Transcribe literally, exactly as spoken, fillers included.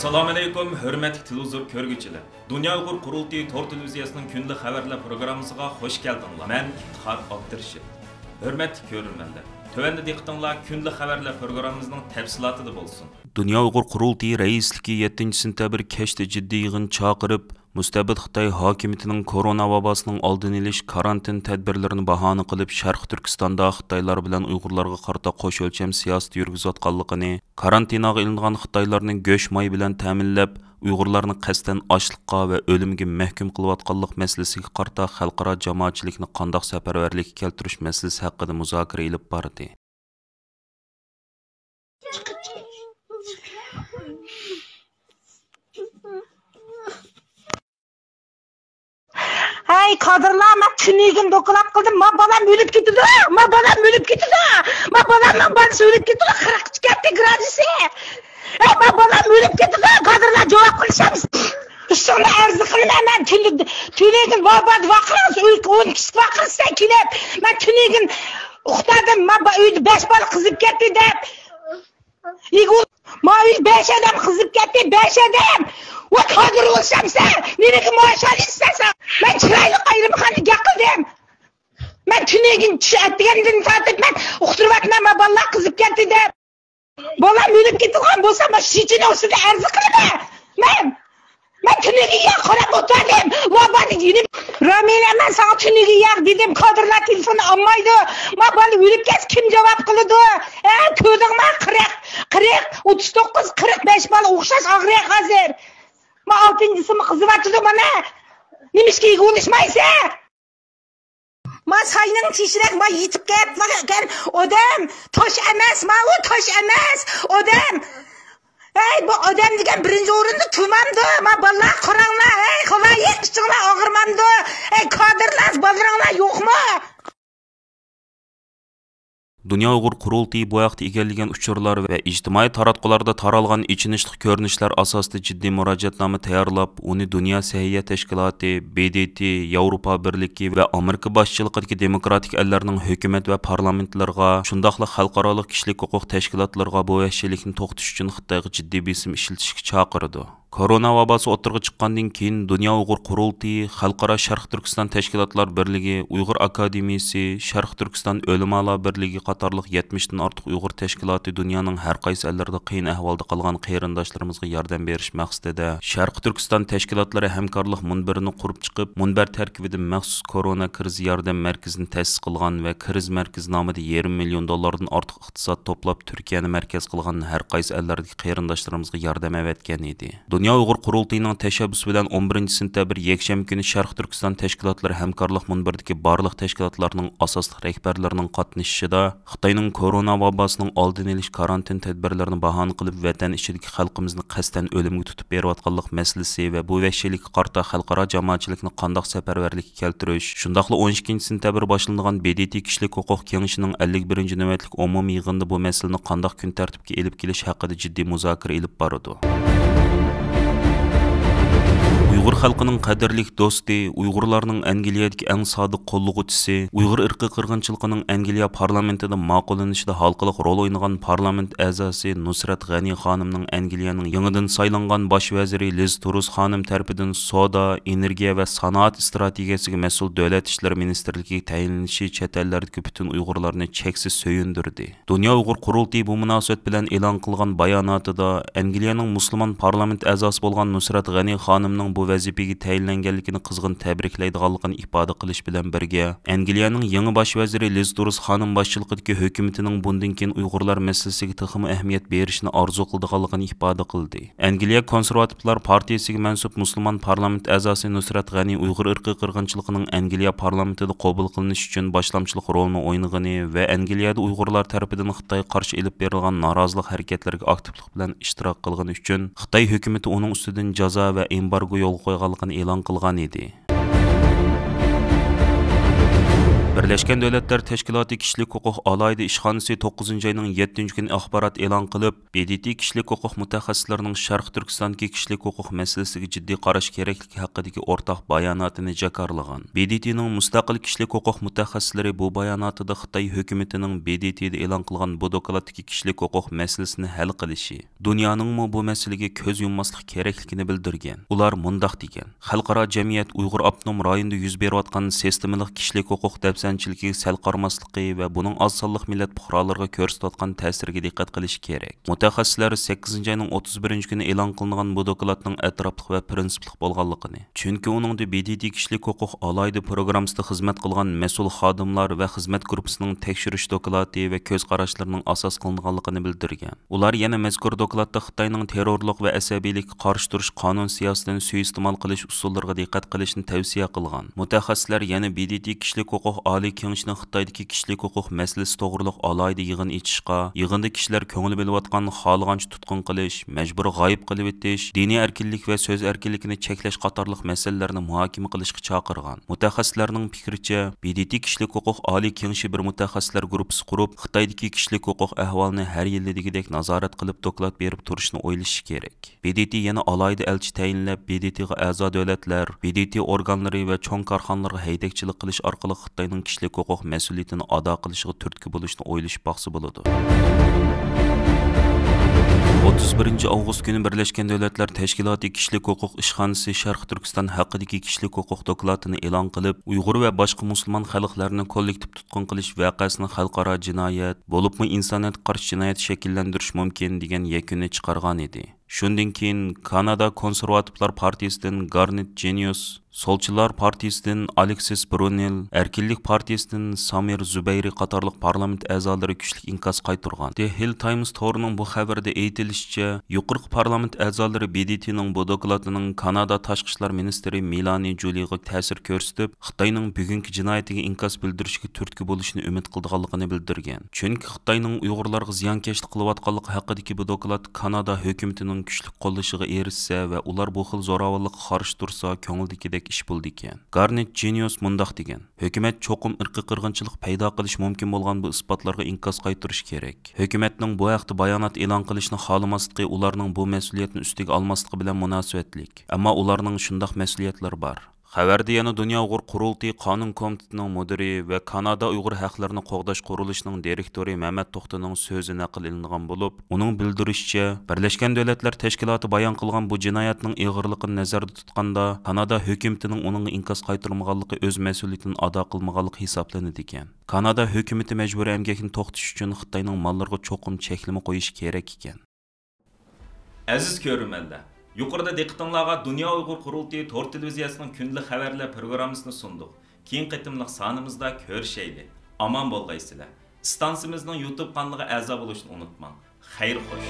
ئەسسالامۇئەلەيكۇم، ھۆرمەتلىك تېلېۋىزور كۆرگۈچىلەر! دۇنيا ئۇيغۇر قۇرۇلتىيى تور تېلېۋىزىيەسىنىڭ كۈندىلىك خەۋەرلەر پروگراممىسىغا خۇش كەلدىڭلار. مەن ئىپتىخار ئابدۇرېشىت. ھۆرمەتلىك كۆرۈرمەنلەر، تۆۋەندە دىققىتىڭلار كۈندىلىك خەۋەرلەر پروگراممىمىزنىڭ تەپسىلاتىدا بولسۇن. دۇنيا ئۇيغۇر قۇرۇلتىيى رەئىسلىكى يەتتىنچى سېنتەبىر كەچتە جىددىي يىغىن چاقىرىپ، مۇستەبىت خىتاي ھاكىمىيىتىنىڭ كورونا ۋاباسىنىڭ ئالدىنى ئېلىش كارانتىن تەدبىرلىرىنى باھانە قىلىپ، شەرقىي تۈركىستاندا خىتايلار بىلەن ئۇيغۇرلارغا قارىتا قوش ئۆلچەم سىياسىتى يۈرگۈزۈۋاتقانلىقىنى، كارانتىناغا ئېلىنغان خىتايلارنى گۆش ماي بىلەن تەمىنلەپ، ئۇيغۇرلارنى قەستەن ئاچلىققا ۋە ئۆلۈمگە مەھكۇم قىلىۋاتقانلىق مەسىلىسىگە قارىتا خەلقئارا جامائەتچىلىكنى قانداق سەپەرۋەرلىككە كەلتۈرۈش مەسىلىسى ھەققىدە مۇزاكىرە ئېلىپ باردى. ھەي، كادىرلار، مەن تۈنۈگۈن دوكلات قىلدىم، ما بالام ئۆلۈپ كېتىدۇ، ما بالام ئۆلۈپ كېتىدۇ، ما بالامنىڭ بالىسى ئۆلۈپ كېتىدۇ، قىرىق ئىككى گرادۇسى. ھەي، ما بالام ئۆلۈپ كېتىدۇ، كادىرلار جاۋاب قىلىشامسىز؟ ئۈستۈڭدە ئەرز قىلىمەن مەن تۈنۈگۈن، تۈنۈگۈن ۋابادە ۋاقىرىڭىز، ئون كىشى ۋاقىرسىز كېلىپ، مەن تۈنۈگۈن ئۇقتۇردۇم، ما با-، ئۆيدە بەش بالا قىزىپ كەتتى دەپ. ئىگۇ، ما ئۆي بەش ئادەم قىزىپ كەتتى، بەش ئادەم. ۋە كادىر بولسام سەن، نېمىگە مائاش ئالىسەن سەن؟ مەن چىرايلىق ئايرىمخانىدا گەپ قىلدىم. مەن تۈنۈگۈن چۈش ئەتىگەندىن تارتىپ مەن ئۇقتۇرۇۋاتىمەن، ما بالىلار قىزىپ كەتتى دەپ. بالام ئۆلۈپ كېتىدىغان بولسا، ما شىچىنىڭ ئۈستىدە ئەرز قىلىمەن. مەن، مەن تۈنۈگۈن ياق قاراپ ئولتۇردۇم. ۋابادە يېنىپ، رامىلە، مەن ساڭا تۈنۈگۈن ياق دېدىم، كادىرلار تېلېفوننى ئالمايدۇ. ما بالا ئۆلۈپ كەتسە كىم جاۋاب قىلىدۇ؟ ھە، كۆردۈڭما؟ قىرىق، قىرىق، ئوتتۇز توققۇز، قىرىق بەش بالا ئوخشاش ئاغرىق ھازىر. ما ئالتىنچىسىمۇ قىزىۋاتىدۇ مانا. نېمىشقا يىغىۋېلىشمايسەن؟ ما ساينىڭ تېشىرەك، ما يېتىپ كەپ، ما كەل، ئادەم، تاش ئەمەس، ما ئۇ تاش ئەمەس، ئادەم. ھەي، بۇ ئادەم دېگەن بىرىنچى ئورۇندا تۇرمامدۇ؟ ما بالىلار قاراڭلار، ھەي، خالايىق، ئىچىڭلار ئاغرىمامدۇ؟ ھەي، كادىرلار، بالىلىرىڭلار يوقمۇ؟ دۇنيا ئۇيغۇر قۇرۇلتىيى بۇ ھەقتە ئىگىلىگەن ئۇچۇرلار ۋە ئىجتىمائىي تاراتقۇلاردا تارالغان ئېچىنىشلىق كۆرۈنۈشلەر ئاساسىدا جىددىي مۇراجىئەتنامە تەييارلاپ، ئۇنى دۇنيا سەھىيە تەشكىلاتى، ب د ت، ياۋروپا بىرلىكى ۋە ئامېرىكا باشچىلىقىدىكى دېموكراتىك ئەللەرنىڭ ھۆكۈمەت ۋە پارلامېنتلىرىغا، شۇنداقلا خەلقئارالىق كىشىلىك ھوقۇق تەشكىلاتلىرىغا بۇ ۋەھشىيلىكنى توختىتىش ئۈچۈن خىتايغا جىددىي بېسىم ئىشلىتىشكە چاقىرىدۇ. كورونا ۋاباسى ئوتتۇرىغا چىققاندىن كېيىن، دۇنيا ئۇيغۇر قۇرۇلتىيى، خەلقئارا شەرقىي تۈركىستان تەشكىلاتلار بىرلىكى، ئۇيغۇر ئاكادېمىيىسى، شەرقىي تۈركىستان ئۆلىمالار بىرلىكى قاتارلىق يەتمىشتىن ئارتۇق ئۇيغۇر تەشكىلاتى دۇنيانىڭ ھەر قايسى ئەللىرىدە قىيىن ئەھۋالدا قالغان قېرىنداشلىرىمىزغا ياردەم بېرىش مەقسىتىدە، شەرقىي تۈركىستان تەشكىلاتلىرى ھەمكارلىق مۇنبىرىنى قۇرۇپ چىقىپ، مۇنبەر تەركىبىدە مەخسۇس كورونا كىرىز ياردەم مەركىزىنى تەسىس قىلغان ۋە كىرىز مەركىزى نامىدا يېرىم مىليون دوللاردىن ئارتۇق ئىقتىساد توپلاپ، تۈركىيەنى مەركەز قىلغان ھەر قايسى ئەللەردىكى قېرىنداشلىرىمىزغا ياردەم ئەۋەتكەن ئىدى. دۇنيا ئۇيغۇر قۇرۇلتىيىنىڭ تەشەببۇسى بىلەن ئون بىرىنچى سېنتەبىر يەكشەنبە كۈنى شەرقىي تۈركىستان تەشكىلاتلىرى ھەمكارلىق مۇنبىرىدىكى بارلىق تەشكىلاتلارنىڭ ئاساسلىق رەھبەرلىرىنىڭ قاتنىشىشىدا خىتاينىڭ كورونا ۋاباسىنىڭ ئالدىنى ئېلىش كارانتىن تەدبىرلىرىنى باھانە قىلىپ، ۋەتەن ئىچىدىكى خەلقىمىزنى قەستەن ئۆلۈمگە تۇتۇپ بېرىۋاتقانلىق مەسىلىسى ۋە بۇ ۋەھشىيلىككە قارىتا خەلقئارا جامائەتچىلىكنى قانداق سەپەرۋەرلىككە كەلتۈرۈش، شۇنداقلا ئون ئىككىنچى سېنتەبىر باشلىنىدىغان ب د ت كىشىلىك ھوقۇق كېڭىشىنىڭ ئەللىك بىرىنچى نۆۋەتلىك ئومۇمىي يىغىنىدا بۇ مەسىلىنى قانداق كۈن تەرتىپكە ئېلىپ كېلىش ھەققىدە جىددىي مۇزاكىرە ئېلىپ بارىدۇ. ئۇيغۇر خەلقىنىڭ قەدىرلىك دوستى، ئۇيغۇرلارنىڭ ئەنگلىيەدىكى ئەڭ سادىق قوللىغۇچىسى، ئۇيغۇر ئىرقىي قىرغىنچىلىقىنىڭ ئەنگلىيە پارلامېنتىدا ماقۇللىنىشىدا ھالقىلىق رول ئوينىغان پارلامېنت ئەزاسى نۇسرەت غەنى خانىمنىڭ ئەنگلىيەنىڭ يېڭىدىن سايلانغان باش ۋەزىرى لىز تۇرۇس خانىم تەرىپىدىن سودا، ئېنېرگىيە ۋە سانائەت ئىستراتېگىيەسىگە مەسئۇل دۆلەت ئىشلىرى مىنىستىرلىكىگە تەيىنلىنىشى چەت ئەللەردىكى پۈتۈن ئۇيغۇرلارنى چەكسىز سۆيۈندۈردى. دۇنيا ئۇيغۇر قۇرۇلتىيى بۇ مۇناسىۋەت بىلەن ئېلان قىلغان باياناتىدا، ئەنگلىيەنىڭ مۇسۇلمان پارلامېنت ئەزاسى بولغان نۇسرەت غەنى خانىمنىڭ بۇ ۋەزىپىگە تەيىنلەنگەنلىكىنى قىزغىن تەبرىكلەيدىغانلىقىنى ئىپادە قىلىش بىلەن بىرگە، ئەنگلىيەنىڭ يېڭى باش ۋەزىرى لىز تۇرۇس خانىم باشچىلىقىدىكى ھۆكۈمىتىنىڭ بۇندىن كېيىن ئۇيغۇرلار مەسىلىسىگە تېخىمۇ ئەھمىيەت بېرىشىنى ئارزۇ قىلىدىغانلىقىنى ئىپادە قىلدى. ئەنگلىيە كونسېرۋاتىپلار پارتىيىسىگە مەنسۇپ مۇسۇلمان پارلامېنت ئەزاسى نۇسرەت غەنى ئۇيغۇر ئىرقىي قىرغىنچىلىقىنىڭ ئەنگلىيە پارلامېنتىدا قوبۇل قىلىنىش ئۈچۈن باشلامچىلىق رولىنى ئوينىغىنى ۋە ئەنگلىيەدە ئۇيغۇرلار تەرىپىدىن خىتايغا قارشى ئېلىپ بېرىلغان نارازىلىق ھەرىكەتلىرىگە ئاكتىپلىق بىلەن ئىشتىراك قىلغىنى ئۈچۈن خىتاي ھۆكۈمىتى ئۇنىڭ ئۈستىدىن جازا ۋە ئېمبارگو يولغا قويغانلىقىنى ئېلان قىلغان ئىدى. بىرلەشكەن دۆلەتلەر تەشكىلاتى كىشىلىك ھوقۇق ئالاھىدە ئىشخانىسى توققۇزىنچى ئاينىڭ يەتتىنچى كۈنى ئاخبارات ئېلان قىلىپ، ب د ت كىشىلىك ھوقۇق مۇتەخەسسىسلىرىنىڭ شەرقىي تۈركىستاندىكى كىشىلىك ھوقۇق مەسىلىسىگە جىددىي قاراش كېرەكلىكى ھەققىدىكى ئورتاق باياناتىنى جاكارلىغان. ب د ت نىڭ مۇستەقىل كىشىلىك ھوقۇق مۇتەخەسسىسلىرى بۇ باياناتىدا خىتاي ھۆكۈمىتىنىڭ ب د ت دە ئېلان قىلغان بۇ دوكلاتتىكى كىشىلىك ھوقۇق مەسىلىسىنى ھەل قىلىشى، دۇنيانىڭمۇ بۇ مەسىلىگە كۆز يۇمماسلىق كېرەكلىكىنى بىلدۈرگەن. ئۇلار مۇنداق دېگەن: خەلقئارا جەمئىيەت ئۇيغۇر ئاپتونوم رايونىدا يۈز بېرىۋاتقان سىستېمىلىق كىشىلىك ھوقۇق دەپسەندىچىلىكىگە سەل قارىماسلىقى ۋە بۇنىڭ ئاز سانلىق مىللەت پۇقرالىرىغا كۆرسىتىۋاتقان تەسىرىگە دىققەت قىلىشى كېرەك. مۇتەخەسسىسلەر سەككىزىنچى ئاينىڭ ئوتتۇز بىرىنچى كۈنى ئېلان قىلىنغان بۇ دوكلاتنىڭ ئەتراپلىق ۋە پىرىنسىپلىق بولغانلىقىنى، چۈنكى ئۇنىڭدا ب د ت كىشىلىك ھوقۇق ئالاھىدە پروگراممىسىدا خىزمەت قىلغان مەسئۇل خادىملار ۋە خىزمەت گۇرۇپپىسىنىڭ تەكشۈرۈش دوكلاتى ۋە كۆز قاراشلىرىنىڭ ئاساس قىلىنغانلىقىنى بىلدۈرگەن. ئۇلار يەنە مەزكۇر دوكلاتتا خىتاينىڭ تېررورلۇق ۋە ئەسەبىيلىككە قارشى تۇرۇش قانۇن سىياسىتىنى سۇيىئىستېمال قىلىش ئۇسۇللىرىغا دىققەت قىلىشنى تەۋسىيە قىلغان. مۇتەخەسسىسلەر يەنە ب د ت كىشىلىك ھوقۇق ئالىي كېڭىشىنىڭ خىتايدىكى كىشىلىك ھوقۇق مەسىلىسى توغرۇلۇق ئالاھىدە يىغىن ئېچىشقا، يىغىندا كىشىلەر كۆڭلى بۆلۈۋاتقان خالىغانچە تۇتقۇن قىلىش، مەجبۇرىي غايىب قىلىۋېتىش، دىنىي ئەركىنلىك ۋە سۆز ئەركىنلىكىنى چەكلەش قاتارلىق مەسىلىلەرنى مۇھاكىمە قىلىشقا چاقىرغان. مۇتەخەسسىسلەرنىڭ پىكرىچە، ب د ت كىشىلىك ھوقۇق ئالىي كېڭىشى بىر مۇتەخەسسىسلەر گۇرۇپپىسى قۇرۇپ، خىتايدىكى كىشىلىك ھوقۇق ئەھۋالىنى ھەر يىلىدىكىدەك نازارەت قىلىپ، دوكلات بېرىپ تۇرۇشنى ئويلىشى كېرەك. ب د ت يەنە ئالاھىدە ئەلچى تەيىنلەپ، ب د ت غا ئەزا دۆلەتلەر، ب د ت ئورگانلىرى ۋە چوڭ كارخانىلارغا ھەيدەكچىلىك قىلىش ئارقىلىق خىتاينىڭ كىشىلىك ھوقۇق مەسئۇلىيىتىنى ئادا قىلىشىغا تۈرتكە بولۇشنى ئويلىشىپ باقسا بولىدۇ. ئوتتۇز بىرىنچى ئاۋغۇست كۈنى بىرلەشكەن دۆلەتلەر تەشكىلاتى كىشىلىك ھوقۇق ئىشخانىسى شەرقىي تۈركىستان ھەققىدىكى كىشىلىك ھوقۇق دوكلاتىنى ئېلان قىلىپ، ئۇيغۇر ۋە باشقا مۇسۇلمان خەلقلەرنى كوللېكتىپ تۇتقۇن قىلىش ۋەقەسىنى خەلقئارا جىنايەت، بولۇپمۇ ئىنسانىيەتكە قارشى جىنايەت شەكىللەندۈرۈش مۇمكىن، دېگەن يەكۈننى چىقارغان ئىدى. شۇندىن كېيىن كانادا كونسېرۋاتىپلار پارتىيىسىدىن گارنېت جېنىيوس، سولچىلار پارتىيىسىدىن ئالېكسىس برۇنېل، ئەركىنلىك پارتىيىسىدىن سامىر زۇبەيرى قاتارلىق پارلامېنت ئەزالىرى كۈچلۈك ئىنكاس قايتۇرغان. دې ھىل تايمس تورىنىڭ بۇ خەۋىرىدە ئېيتىلىشىچە، يۇقىرىقى پارلامېنت ئەزالىرى ب د ت نىڭ بۇ دوكلاتىنىڭ كانادا تاشقى ئىشلار مىنىستىرى مېلانى جۇلىغا تەسىر كۆرسىتىپ، خىتاينىڭ بۈگۈنكى جىنايىتىگە ئىنكاس بىلدۈرۈشىگە تۈرتكە بولۇشىنى ئۈمىد قىلىدىغانلىقىنى بىلدۈرگەن. چۈنكى خىتاينىڭ ئۇيغۇرلارغا زىيانكەشلىك قىلىۋاتقانلىقى ھەققىدىكى بۇ دوكلات كانادا ھۆكۈمىتىنىڭ كۈچلۈك قوللىشىغا ئېرىشسە ۋە ئۇلار بۇ خىل زوراۋانلىققا قارشى تۇرسا، كۆڭۈلدىكىدەك ئىش بولىدىكەن. گارنېت جېنىيوس مۇنداق دېگەن: ھۆكۈمەت چوقۇم ئىرقىي قىرغىنچىلىق پەيدا قىلىشى مۇمكىن بولغان بۇ ئىسپاتلارغا ئىنكاس قايتۇرۇشى كېرەك. ھۆكۈمەتنىڭ بۇ ھەقتە بايانات ئېلان قىلىشىنى خالىماسلىقى ئۇلارنىڭ بۇ مەسئۇلىيەتنى ئۈستىگە ئالماسلىقى بىلەن مۇناسىۋەتلىك. ئەمما ئۇلارنىڭ شۇنداق مەسئۇلىيەتلىرى بار. خەۋەردە يەنە دۇنيا ئۇيغۇر قۇرۇلتىيى قانۇن كومىتېتىنىڭ مۇدىرى ۋە كانادا ئۇيغۇر ھەقلىرىنى قوغداش قۇرۇلۇشىنىڭ دىرېكتورى مەمەت توختىنىڭ سۆزى نەقىل ئېلىنغان بولۇپ، ئۇنىڭ بىلدۈرۈشىچە، بىرلەشكەن دۆلەتلەر تەشكىلاتى بايان قىلغان بۇ جىنايەتنىڭ ئېغىرلىقىنى نەزەردە تۇتقاندا، كانادا ھۆكۈمىتىنىڭ ئۇنىڭغا ئىنكاس قايتۇرمىغانلىقى ئۆز مەسئۇلىيىتىنى ئادا قىلمىغانلىقى ھېسابلىنىدىكەن. كانادا ھۆكۈمىتى مەجبۇرىي ئەمگەكنى توختىتىش ئۈچۈن خىتاينىڭ ماللىرىغا چوقۇم چەكلىمە قويۇشى كېرەك ئىكەن. ئەزىز كۆرۈرمەنلەر، يۇقىرىدا دىققىتىڭلارغا دۇنيا ئۇيغۇر قۇرۇلتىيى تور تېلېۋىزىيەسىنىڭ كۈندىلىك خەۋەرلەر پروگراممىسىنى سۇندۇق. كېيىنكى قېتىملىق سانىمىزدا كۆرۈشەيلى. ئامان بولغايسىلەر. ئىستانسىمىزنىڭ يۇتۇب قانىلىغا ئەزا بولۇشنى ئۇنتۇماڭ. خەير خوش.